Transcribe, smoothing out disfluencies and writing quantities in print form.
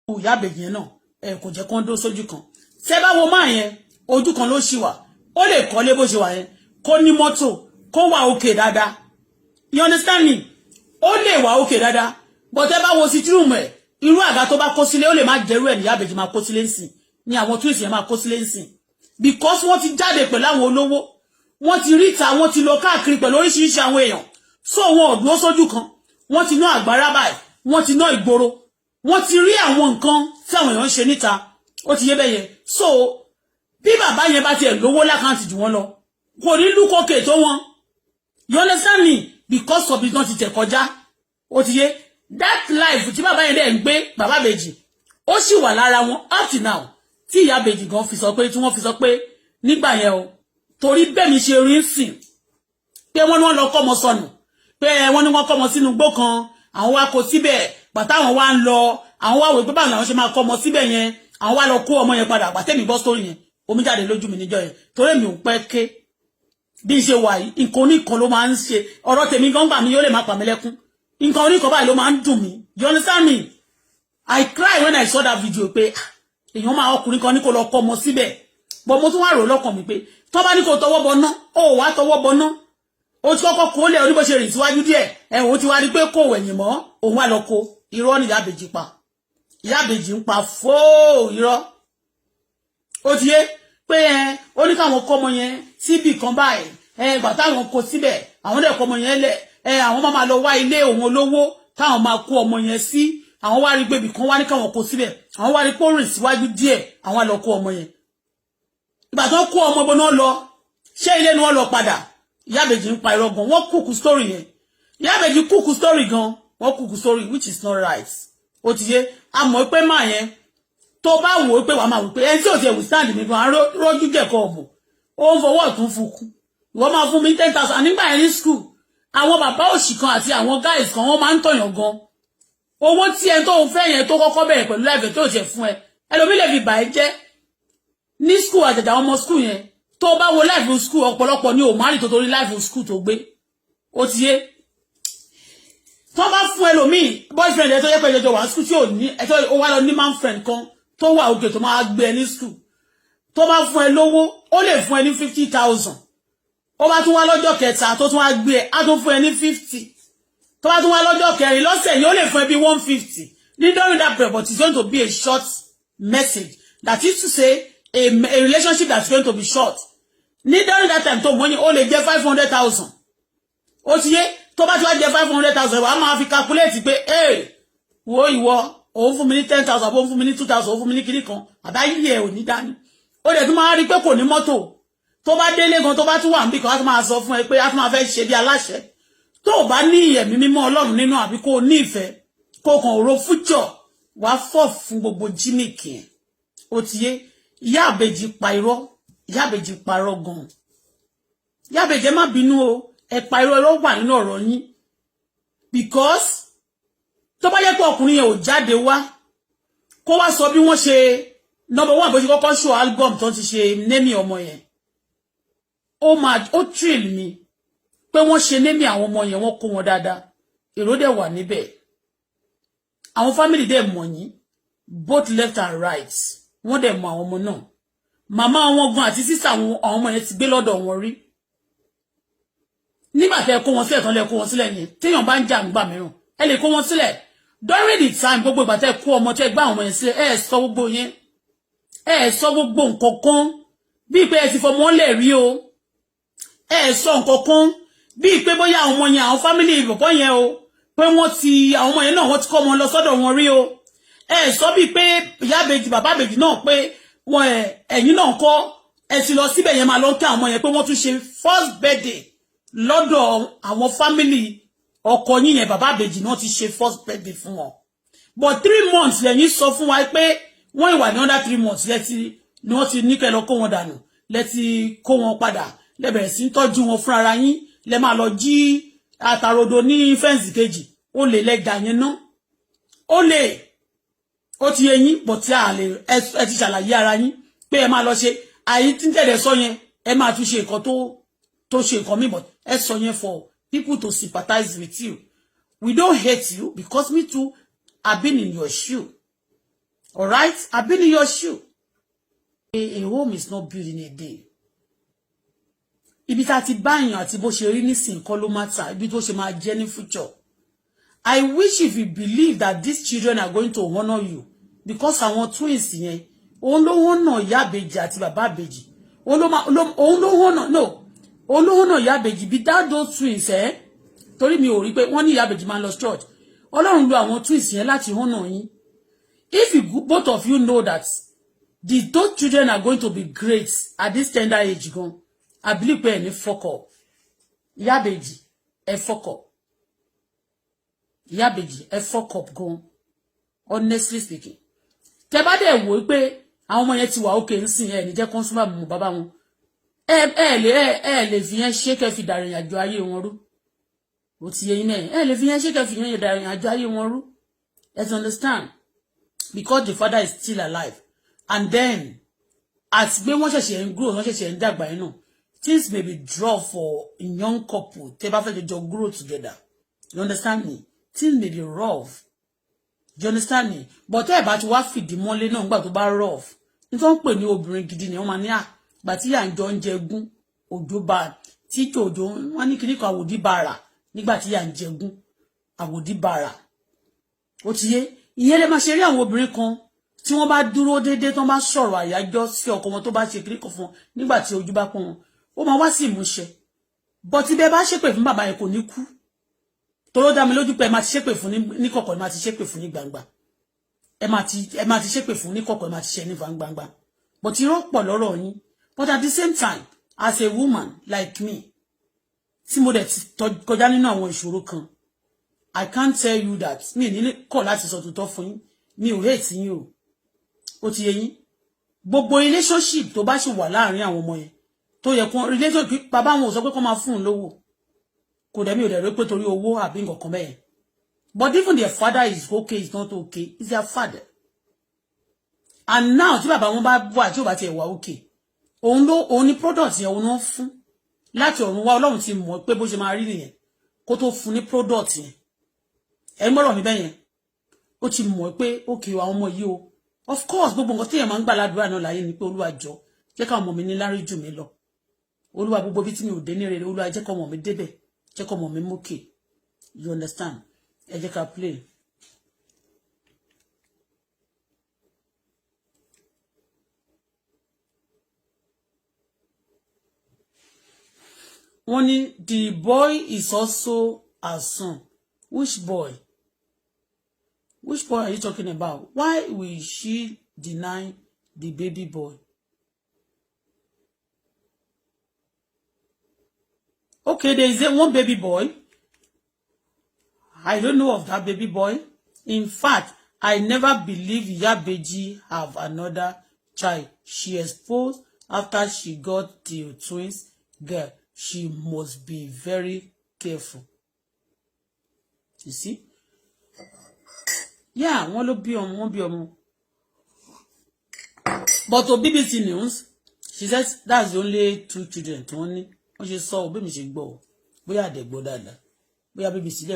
Ìyá àbèjì yẹn náà ẹ kò jẹ́ kó ń dó sójú kan. Tẹ́ bá wo máa yẹn, ojú kan ló ṣì wà. Ó lè kọ́lé bó ṣe wà yẹn, kó ní mọ́tò, kó wà òkè dáadáa. You understand me? Ó lè wà òkè dáadáa, but ẹ bá wo sitting room ẹ̀, irú àga tó bá kó sílé, ó lè má jẹ́rú ẹ̀ ní ìyá àbèjì máa kó sílé ńsìn, ní àwọn twins yẹn máa kó sílé ńsìn, because wọ́n ti jáde pẹ̀lú àwọn olówó, wọ́n ti ríta, wọ́n ti lọ káàkiri pẹ̀lú oríṣiríṣi àwọn èèyàn. So wọn ò dúró sójú kan. Wọ́n ti ná àgbára báyìí, wọ́n ti ná ìgboro, wọ́n ti rí àwọn nǹkan tí àwọn èèyàn ń ṣe níta. Ó ti yé bẹ́ẹ̀ yẹn. So bí bàbá yẹn bá tiẹ̀ lówó l'account jù wọ́n lọ, kò ní lúkòkè tó wọn. You understand me? Because of it, ti tẹ̀ kọjá. Ó ti yé. That life tí bàbá yẹn dẹ̀ ń gbé, bàbá bèjì, ó sì wà lára wọn up to now, tí ìyá bèjì gan fi sọ pé, tí wọ́n fi sọ pé nígbà yẹn o, torí bẹ́ẹ̀ mi ṣe rí ń sìn pé wọ́n ní wọ́n lọ kọ́ ọmọ sọnù, pé wọ́n ní wọ́n kọ́ ọmọ sínú igbó kan, àwọn wá kó síbẹ̀. Pàtó àwọn wá ń lọ, àwọn wá wò pé báwọn làwọn ṣe máa kọ́ ọmọ síbẹ̀ yẹn, àwọn wá lọ kó ọmọ yẹn padà. Pàtẹ́mi gbọ́ sórí yẹn, omi jáde lójú mi níjọ́ yẹn, torí mi ò pẹ́ ké. Bí n ṣe wà yìí, nǹkan oníkan ló máa ń ṣe ọ̀rọ̀ tèmi gan gbà mí, yóò lè má pa mí lẹ́kún. Nǹkan oníkan báyìí ló máa ń dùn mí. You understand me? I cry when I saw that video, pé ah, èèyàn máa ọkùnrin kan ní kó lọ kọ́ ọmọ síbẹ̀. Bọ́ mo tún wá rò lọ́kàn mi pé tó bá ní kó tọwọ́ bọ ná, ó wá tọwọ́ bọ ná. Ó ti kọ́kọ́ kó lẹ̀ oníbó ṣe rìn síwájú díẹ̀, ẹ̀hún ti wá rí pé kò wẹ̀yìn mọ́, òun wá lọ kó. Irọ́ ni ìyá àbèjì pa. Ìyá àbèjì ń pa fóò irọ́. Ó ti yé pé ẹ ó ní káwọn kọ́ ọmọ yẹn síbì kan báyìí. Ẹ ìgbà táwọn kó síbẹ̀, àwọn dẹ̀ kọ́ ọmọ yẹn lẹ̀. Ẹ àwọn máa lọ wá ilé òun olówó táwọn máa kó ọmọ yẹn sí. Àwọn wá rí pé ibì kan wá ní káwọn kó síbẹ̀. Àwọn wá rí pé ó rìn síwájú díẹ̀, àwọn lọ kó ọmọ yẹn. Ìgbà tó kó ọmọ bọ́ náà lọ, ṣé ilé ni wọ́n lọ padà? Ìyá àbèjì ń pa irọ́ gan. Wọ́n cook story yẹn. Ìyá àbèjì cook story gan. Wọ́n cook story which is not right. Ó ti yé. A mọ̀ pé máa yẹn, tó bá wò ó pé wàá máa wò pé ẹni tí ò tiẹ̀ withstand mi gan rọ́jú jẹ̀kọ́ ọ̀bù, ó ń fọwọ́ ọ̀tún fún kú. Ìwọ máa fún mi 10,000 nígbà yẹn ní school. Àwọn bàbá òṣì kan àti àwọn guys kan, wọ́n máa ń tọ̀yàn gan. Owó tí ẹni tó ń fẹ́ yẹn tó kọ́kọ́ bẹ̀rẹ̀ pẹ̀lú láìpẹ́ tó tiẹ̀ fún ẹ, ẹlòmí lè fi bà ẹ́ jẹ́ ní school. Àjàjà ọmọ school yẹn, tó bá wo life school, ọ̀pọ̀lọpọ̀ ní òmárì tó torí life school tó gbé. Ó ti yé. Tó bá fún ẹlòmíì, boyfriend ẹ tó yẹ pé ẹjọ wà school, tí ò ní ẹjọ, ó wá lọ ní man friend kan tó wà òkè tó máa gbé ẹ ní school, tó bá fún ẹ lówó, ó lè fún ẹ ní 50,000. Ó bá tún wá lọ́jọ́ kẹta tó tún wá gbé ẹ, á tún fún ẹ ní 50. Tó bá tún wá lọ́jọ́ kẹrin lọ́sẹ̀ yìí, ó lè fún ẹ bí 150 ní during that period. But it's going to be a short message, that is to say a relationship that's going to be short. Ní during that time tó mọ́ ní, ó lè jẹ́ 500,000. Ó ti yé. Tó bá ti wá jẹ́ 500,000, wàá máa fi calculate pé, hey, wo ìwọ, òun fún mi ní 10,000, òun fún mi ní 2,000, òun fún mi ní kiri kan, àbáyé ẹ̀ ò ní dání. Ó dẹ̀ tún máa rí pé kò ní mọ́tò. Tó bá délé gan, tó bá tún wà níbì kan, á tún máa sọ fún ẹ pé á tún máa fẹ́ ṣe bí aláṣẹ. Tó o bá ní ẹ̀mí mímọ́ Ọlọ́run nínú, àbí kó o ní ìfẹ́, kó o kàn ro fújọ, wàá fọ̀ fún gbogbo jímìkì ẹ̀. Ó ti yé. Ìyá àbèjì pa irọ́. Ìyá àbèjì parọ́ gan. Ìyá àbèjì, ẹ má bínú o, ẹ pa irọ́. Irọ́ wà nínú ọ̀rọ̀ yín, because tó bá jẹ́ pé ọkùnrin yẹn ò jáde wá kó wá sọ bí wọ́n ṣe, number one, bó ṣe kọ́kọ́ show album tó ti ṣe naming ọmọ yẹn, ó máa ó thrill mi pé wọ́n ṣe naming àwọn ọmọ yẹn, wọ́n kó wọn dáadáa, èrò dẹ̀ wà níbẹ̀, àwọn family dẹ̀ mọ̀ yín, both left and right. Wọ́n dẹ̀ mọ̀ àwọn ọmọ náà, màmá wọn gan àti sísà àwọn ọmọ yẹn ti gbé lọ́dọ̀ wọn rí. Nígbà tẹ́ kó wọn sílẹ̀ tán, lẹ kó wọn sílẹ̀ yẹn, téèyàn bá ń jà nígbà mìíràn, ẹ lè kó wọn sílẹ̀ during the time. Gbogbo ìgbà tẹ́ kó ọmọ, tẹ́ gbá àwọn ọmọ yẹn sílẹ̀, ẹ sọ gbogbo yẹn, ẹ sọ gbogbo nǹkan kan bíi pé ẹ ti fọmọ lẹ̀ rí o. Ẹ sọ nǹkan kan bíi pé bóyá àwọn ọmọ yẹn, àwọn family bọ̀bọ̀ yẹn o, pé wọ́n ti àwọn ọmọ yẹn náà, wọ́n ti kọ́ wọn lọ sọ́dọ̀ wọn rí o. Ẹ sọ bíi pé ìyá àbèjì, bàbá àbèjì náà, pé wọn ẹ̀yìn náà kọ́ ẹ ti lọ síbẹ̀ yẹn, máa lọ kí àwọn ọmọ yẹn, pé wọ́n tún ṣe first birthday lọ́dọ̀ àwọn family ọkọ yín yẹn, bàbá àbèjì náà ti ṣe first birthday fún wọn. But 3 months lẹ́yìn sọ fún wa pé wọ́n ìwà ní under 3 months lẹ́tí ni wọ́n ti ní kẹ́ lọ kó wọn dànù, lẹ́tí kó wọn padà, lẹ́bẹ̀rẹ̀ sí ń tọ́jú wọn fúnra yín, lẹ́ máa lọ jí àtàròdò ní fence kejì. Ó lè lẹ́gà yẹn ná, ó lè, ó ti yé yín bọ̀ tí a lè. Ẹ ti ṣàlàyé ara yín pé ẹ máa lọ ṣe àyí tí ń tẹ̀lé sọ yẹn, ẹ máa tún ṣe nǹkan tó ṣe nǹkan mímọ̀. Ẹ sọ yẹn for people to sympathize with you. We don't hate you, because me too have been in your shoe. Alright, I've been in your shoe. A home is not built in a day. Ibi tá ti bá èèyàn àti bó ṣe rí nísìnyí kọ́ ló matter, ibi tó ṣe máa jẹ́ ní future. I wish if you believe that these children are going to honor you, because àwọn twins yẹn, òun ló honor ìyá àbèjì àti bàbá àbèjì. Òun ló honor, no, òun ló honor ìyá àbèjì. Without those twins, eh? Torí mi ò rí pé wọ́n ní ìyá àbèjì máa ń lọ church. Ọlọ́run lo àwọn twins yẹn láti honor yín. If you both of you know that those children are going to be great at this tender age gan, I believe pé ẹ ní fuck up. Ìyá àbèjì, ẹ fuck up. Ìyá àbèjì, ẹ fuck up gan, honestly speaking. Tẹ bá dẹ̀ wò pé àwọn ọmọ yẹn ti wà òkè ń sìn, ẹ ní jẹ́ consumer mú bàbá wọn, ẹ lè fi yẹn ṣe kẹ́ fi dàrìn àjò ayé wọn rú. Ó ti yé yín mẹ́rin. Ẹ lè fi yẹn ṣe kẹ́ fi yẹn dàrìn àjò ayé wọn rú. Let's understand, because the father is still alive, and then àti pé wọ́n ṣẹ̀ṣẹ̀ ń grow, wọ́n ṣẹ̀ṣẹ̀ ń dàgbà yẹn náà, things may be draw for a young couple tẹ́ bá fẹ́ jọjọ grow together. You understand me? Things may be rough, you understand me? But tẹ́ ẹ̀ bá ti wá fìdí mọ́lé náà nígbà tó bá rough, nítorí wọ́n pè ní obìnrin gidi ni wọ́n máa ní à gbà tí yà ń jọ ń jẹgún òjò bá tí tòjò wọ́n ní kíní kan àwòdì bàrà nígbà tí yà ń jẹgún àwòdì bàrà. Ó ti yé. Ìyẹn lè máa ṣe rí àwọn obìnrin kan tí wọ́n bá dúró déédéé, tó bá sọ̀rọ̀ àyájọ́ sí ọkọ wọn, tó bá ṣe kíní kan fún wọn nígbà tí ojú bá pọ́n wọn, ó máa wá sí ìmúṣẹ. But tí bẹ́ẹ̀ bá ṣépè fún bàbá yẹn, kò ní kú. Toró dá mi lójú pé ẹ máa ti ṣépè fún ní kọ̀kọ̀, ẹ máa ti ṣépè fún ní gbangba. Ẹ máa ti ṣépè fún ní kọ̀kọ̀, ẹ máa ti ṣe ní gbangba. But irọ́ pọ̀ lọ́rọ̀ yín. But at the same time, as a woman like me, tí mo dẹ̀ ti kọjá nínú àwọn ìṣòro kan, I can't tell you that mi ní kọ̀ láti sọ tòótọ́ fún yín. Mi ò hate yín o. Ó ti yé yín. Gbogbo relationship tó bá sì wà láàárín àwọn ọmọ yẹn tó yẹ kó relationship, bàbá wọn ò sọ pé kó máa fún un lówó, kò dẹ̀ mi ò dẹ̀ rí pé torí owó àbí nǹkan kan bẹ́ẹ̀. But even their father is okay, is not okay, is their father. And now tí bàbá wọn bá wà, tí ò bá tiẹ̀ wà okay, òun ló òun ní product yẹn, òun náà fún láti ọ̀run wá. Ọlọ́run ti mọ̀ pé bó ṣe máa rí nìyẹn kó tó fún ní product yẹn. Ẹ ń gbọ́dọ̀ mi bẹ́ẹ̀ yẹn. Ó ti mọ̀ pé okay, àwọn ọmọ yìí o, of course, gbogbo nǹkan téèyàn máa ń gbà ládùúrà náà láyé ni pé, Olúwa jọ, jẹ́ káwọn ọmọ mi ní lárí jù mí lọ. Olúwa, gbogbo bí tí mi ò dé ní rere, Olúwa, jẹ́ kọ́ ọmọ mi débẹ̀, jẹ́ kọ́ ọmọ mi mókè. You understand? Ẹ jẹ́ ká play. Wọ́n ní the boy is also her son. Which boy? Which boy are you talking about? Why will she deny the baby boy? Okay, there is a one baby boy. I don't know of that baby boy. In fact, I never believe Iyabeji have another child. She exposed after she got the twins girl. She must be very careful. You see? Yeah, wọ́n ló bí ọmọ, wọ́n bí ọmọ. But to BBC News, she says that's the only two children tí wọ́n ní. Wọ́n ṣe sọ, bí mi ṣe gbọ́ o. Bóyá àdẹ̀gbọ́ dáadáa. Bóyá BBC dẹ̀